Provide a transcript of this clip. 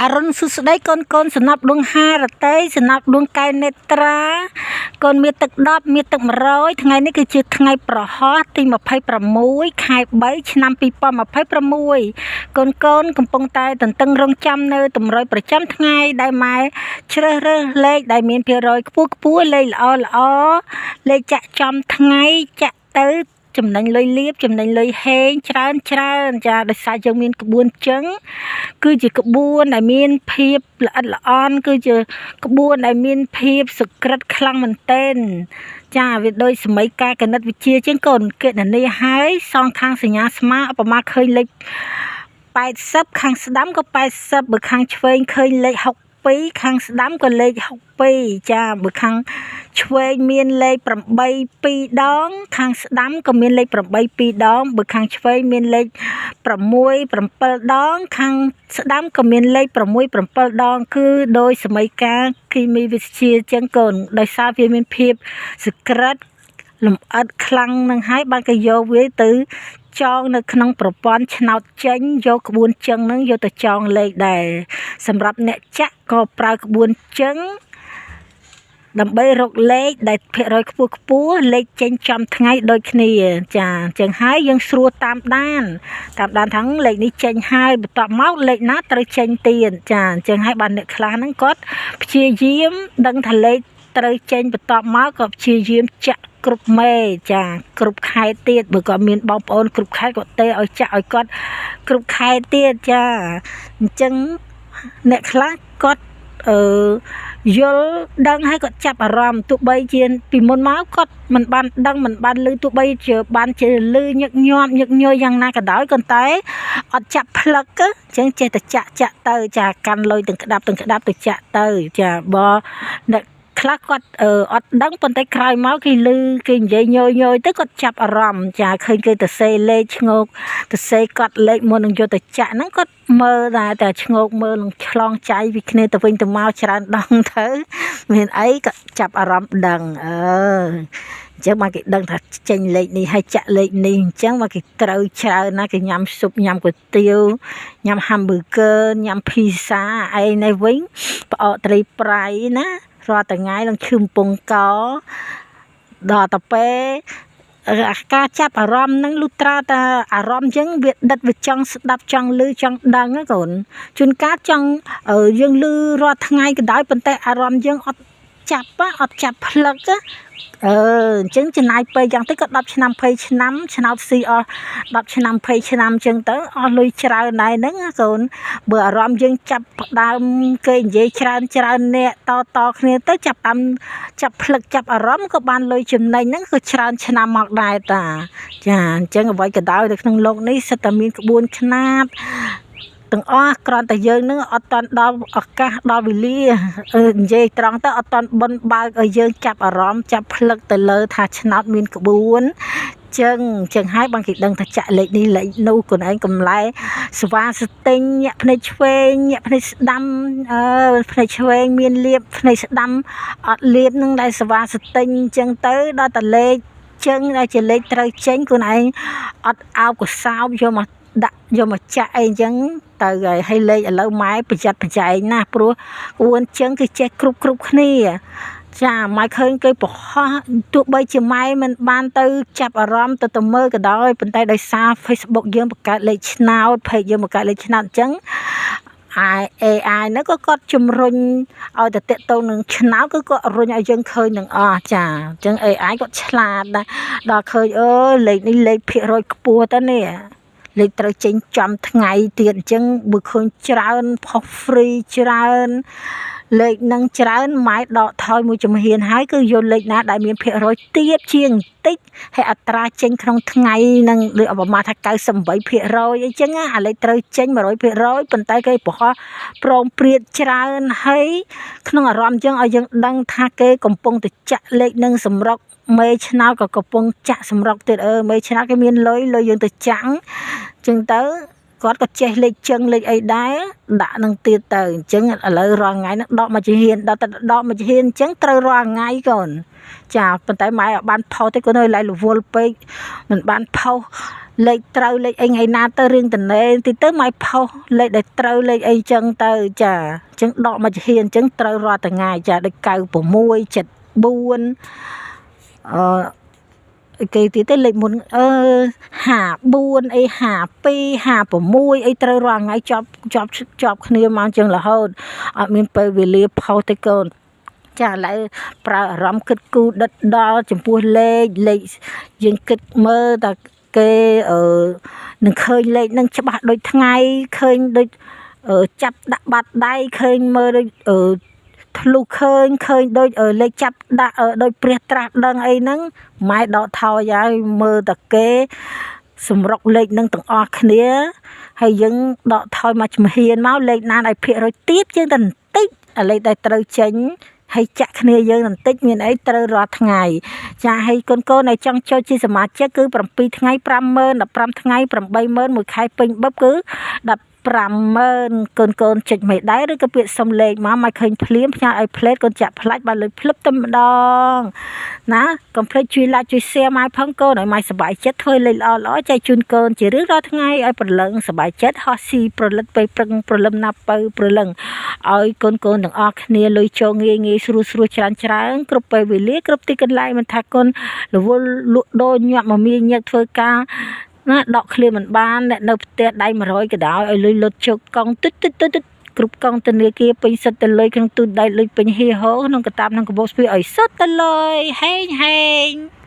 អរុណសួស្តីកូនកូនសំណាប់ដួងហារតីសំណាប់ដួងកែវនេត្រាកូនមានទឹក10មានទឹក100ថ្ងៃនេះគឺជាថ្ងៃប្រហោះទី26ខែ3ឆ្នាំ2026កូនកូនកំពុងតែទន្ទឹងរង់ចាំនៅតម្រុយប្រចាំថ្ងៃដែលម៉ែជ្រើសរើសលេខដែលមានភាគរយខ្ពស់ខ្ពស់លេខល្អល្អលេខចាក់ចំថ្ងៃចាក់ទៅចំណេញលុយលៀបចំណេញលុយហេងច្រើនច្រើនចាដោយសារយើងមានក្បួនចឹង គឺជាក្បួនដែលមានភាពល្អិតល្អន់គឺជាក្បួនដែលមានភាពសុក្រិតខ្លាំងមែនទែនចាវាដូចសម័យកាលគណិតវិទ្យាជាងកូនគណនាហើយសងខាងសញ្ញាស្មើឧបមាឃើញលេខ80ខាងស្ដាំក៏80បើខាងឆ្វេងឃើញលេខ62ខាងស្ដាំក៏លេខ62ចាបើខាងឆ្វេងមានលេខ8 2ដង ខាងស្ដាំក៏មានលេខ8 2ដងបើខាងឆ្វេងមានលេខ6 7ដង ខាងស្ដាំក៏មានលេខ6 7ដង គឺដោយសម័យកាលគីមីវិទ្យាចឹងកូនដោយសារវាមានភាពសក្រិតលំអិតខ្លាំងនឹងហើយបានគេយកវាទៅចងនៅក្នុងប្រព័ន្ធឆ្នោតចេញយកក្បួនចឹងនឹងយកទៅចងលេខដែរសម្រាប់អ្នកចាក់ក៏ប្រើក្បួនចឹងដើម្បីរកលេខដែលភាគរយខ្ពស់ខ្ពស់លេខចេញចំថ្ងៃដូចគ្នាចាអញ្ចឹងហើយយើងស្រួលតាមដានតាមដានថាលេខនេះចេញហើយបន្ទាប់មកលេខណាត្រូវចេញទៀតចាអញ្ចឹងហើយបានអ្នកខ្លះហ្នឹងគាត់ព្យាយាមដឹងថាលេខត្រូវចេញបន្ទាប់មកក៏ព្យាយាមចាក់គ្រប់មេចាគ្រប់ខែទៀតបើគាត់មានបងប្អូនគ្រប់ខែគាត់ទេឲ្យចាក់ឲ្យគាត់គ្រប់ខែទៀតចាអញ្ចឹងអ្នកខ្លះគាត់អឺយល់ដឹងហើយគាត់ចាប់អារម្មណ៍ទោះបីជាពីមុនមកគាត់មិនបានដឹងមិនបានឮទោះបីជាបានជាឮញឹកញាប់ញឹកញយយ៉ាងណាក៏ដោយក៏តែអត់ចាប់ផ្លឹកអញ្ចឹងចេះតែចាក់ចាក់ទៅចាកាន់លុយទាំងក្តាប់ទាំងក្តាប់ទៅចាក់ទៅចាបើអ្នកខ្លះគាត់អត់ដឹងប៉ុន្តែក្រោយមកគេឮគេនិយាយញយញយទៅគាត់ចាប់អារម្មណ៍ចាឃើញគេទៅសេលេខឆ្ងោកទៅសេកត់លេខមុននឹងយកទៅចាក់ហ្នឹងគាត់មើលដែរតែឆ្ងោកមើលនឹងឆ្លងចៃពីគ្នាទៅវិញទៅមកច្រើនដងទៅមានអីក៏ចាប់អារម្មណ៍ដឹងអឺអញ្ចឹងមកគេដឹងថាចេញលេខនេះហើយចាក់លេខនេះអញ្ចឹងមកគេត្រូវច្រើនណាស់គេញ៉ាំស៊ុបញ៉ាំគុយទាវញ៉ាំហាំប៊ឺហ្គឺញ៉ាំភីសាអីនេះវិញផ្អកត្រីប្រៃណារាល់ថ្ងៃនឹងឈឺកំពង់កដល់ទៅពេលការចាប់អារម្មណ៍ហ្នឹងលុះត្រាតែអារម្មណ៍អញ្ចឹងវាដិតវាចង់ស្ដាប់ចង់ឮចង់ដឹងណាកូនជួនកាលចង់យើងឮរាល់ថ្ងៃក៏ដោយប៉ុន្តែអារម្មណ៍យើងអត់ចាប់អត់ចាប់ផ្លឹកអឺអញ្ចឹងចំណាយពេលយ៉ាងតិចក៏10ឆ្នាំ20ឆ្នាំឆ្នោតស៊ីអស់10ឆ្នាំ20ឆ្នាំអញ្ចឹងទៅអស់លុយច្រើនដែរហ្នឹងណាកូនបើអារម្មណ៍យើងចាប់ផ្ដើមគេនិយាយច្រើនច្រើនអ្នកតតគ្នាទៅចាប់ដើមចាប់ផ្លឹកចាប់អារម្មណ៍ក៏បានលុយចំណេញហ្នឹងក៏ច្រើនឆ្នាំមកដែរតាចាអញ្ចឹងអ្វីក៏ដោយនៅក្នុងលោកនេះសិតតែមានក្បួនខ្នាតទាំងអស់គ្រាន់តែយើងនឹងអត់តាន់ដល់ឱកាសដល់វេលានិយាយត្រង់ទៅអត់តាន់បិណ្ឌបើកឲ្យយើងចាប់អារម្មណ៍ចាប់ផ្លឹកទៅលើថាឆ្នោតមានក្បួនចឹងចឹងហើយបងគេដឹងថាចាក់លេខនេះលេខនោះខ្លួនឯងកំឡែស្វាស្ទិញញាក់ភ្នែកឆ្វេងញាក់ភ្នែកស្ដាំអឺភ្នែកឆ្វេងមានលៀបភ្នែកស្ដាំអត់លៀបនឹងដែលស្វាស្ទិញចឹងទៅដល់តែលេខចឹងដែលជាលេខត្រូវចេញខ្លួនឯងអត់អោបកសោបយកមកដាក់យកមកចាក់អីអញ្ចឹងទៅហើយហើយលេខឥឡូវម៉ែប្រយ័ត្នប្រយែងណាស់ព្រោះក្បួនចឹងគឺចេះគ្រប់គ្រប់គ្នាចាម៉ែឃើញគេប្រហោះទោះបីជាម៉ែមិនបានទៅចាប់អារម្មណ៍ទៅទៅមើលក៏ដោយប៉ុន្តែដោយសារ Facebook យើងបង្កើតលេខឆ្នោត page យើងបង្កើតលេខឆ្នោតអញ្ចឹង AI ហ្នឹងក៏គាត់ជំរុញឲ្យតែតាក់ទងនឹងឆ្នោតគឺគាត់រុញឲ្យយើងឃើញទាំងអស់ចាអញ្ចឹង AI គាត់ឆ្លាតណាស់ដល់ឃើញអើលេខនេះលេខភាគរយខ្ពស់ទៅនេះលេខត្រូវចេញចំថ្ងៃទៀតអញ្ចឹងបើឃើញច្រើនផុស free ច្រើនលេខនឹងច្រើនម៉ែដកថយមួយជំហានហើយគឺយកលេខណាដែលមានភាគរយទាបជាងបន្តិចហើយអត្រាចេញក្នុងថ្ងៃនឹងដូចឧបមាថា98%អីចឹងអាលេខត្រូវចេញ100%ប៉ុន្តែគេប្រហោះព្រមព្រៀតច្រើនហើយក្នុងអារម្មណ៍យើងឲ្យយើងដឹងថាគេកំពុងតែចាក់លេខនឹងសម្រុកមេឆ្នោតក៏កំពុងចាក់សម្រុកទៀតអឺមេឆ្នោតគេមានលុយលុយយើងទៅចាំងចឹងទៅគាត់ក៏ចេះលេខចឹងលេខអីដែរដាក់នឹងទៀតទៅអញ្ចឹងឥឡូវរាល់ថ្ងៃហ្នឹងដកមកជាហ៊ានដល់តែដកមកជាហ៊ានអញ្ចឹងត្រូវរាល់ថ្ងៃកូនចាប៉ុន្តែម៉ែអត់បានផុសទេកូនអើយឡៃរវល់ពេកមិនបានផុស លេខត្រូវលេខអីថ្ងៃណាទៅរឿងតនេទីទៅម៉ែផុសលេខដែលត្រូវលេខអីចឹងទៅចាអញ្ចឹងដកមកជាហ៊ានអញ្ចឹងត្រូវរាល់ថ្ងៃចាដូច96 74អឺគេទៀតទេលេខមុនអឺ54អី52 56អីត្រូវរាល់ថ្ងៃជាប់ជាប់ជាប់គ្នាមកអញ្ចឹងរហូតអត់មានពេលវេលាផុសទេកូនចាឥឡូវប្រើអារម្មណ៍គិតគូរដិតដល់ចំពោះលេខលេខយើងគិតមើលតែគេអឺនឹងឃើញលេខនឹងច្បាស់ដូចថ្ងៃឃើញដូចចាប់ដាក់បាត់ដៃឃើញមើលដូចអឺធ្លុះឃើញឃើញដូចលេខចាប់ដាក់ដូចព្រះត្រាស់ដឹងអីហ្នឹងម៉ែដកថយហើយមើលតែគេសម្រុកលេខនឹងទាំងអស់គ្នាហើយយើងដកថយមកជំហានមកលេខណាដែលភាគរយទៀបជាងតែបន្តិចអាលេខដែលត្រូវចេញហើយចាក់គ្នាយើងបន្តិចមានអីត្រូវរាល់ថ្ងៃចាហើយកូនកូនដែលចង់ចូលជាសមាជិកគឺ7ថ្ងៃ50000 15ថ្ងៃ80000មួយខែពេញបឹបគឺ150,000កូនកូនចុចមេដៃឬក៏ពាក្យសុំលេខមកមកឃើញភ្លាមផ្ញើឲ្យផ្លេតកូនចាក់ផ្លាច់បានលុយភ្លឹបតែម្ដងណាកុំភ្លេចជួយ like ជួយ share មកផងកូនឲ្យមកសប្បាយចិត្តធ្វើលេខល្អល្អចែកជូនកូនជារឿងរាល់ថ្ងៃឲ្យព្រលឹងសប្បាយចិត្តហោះស៊ីប្រលិតពេលព្រឹងព្រលឹមណាប់ពៅព្រលឹងឲ្យកូនកូនទាំងអស់គ្នាលុយចូលងាយងាយស្រួលស្រួលច្រើនច្រើនគ្រប់ពេលវេលាគ្រប់ទីកន្លែងមិនថាកូនរវល់លក់ដូរញាក់មមាញឹកធ្វើការណាដកឃ្លាមិនបានអ្នកនៅផ្ទះដៃ100ក៏ដោយឲ្យលុយលុតជោគកង់តិចតិចតិចគ្រប់កងធនាគារពេញសិតទៅលុយក្នុងទូដៃលុយពេញហៀហោក្នុងកតាបក្នុងកាបូបស្ពាយឲ្យសុទ្ធទៅលុយហេងហេង។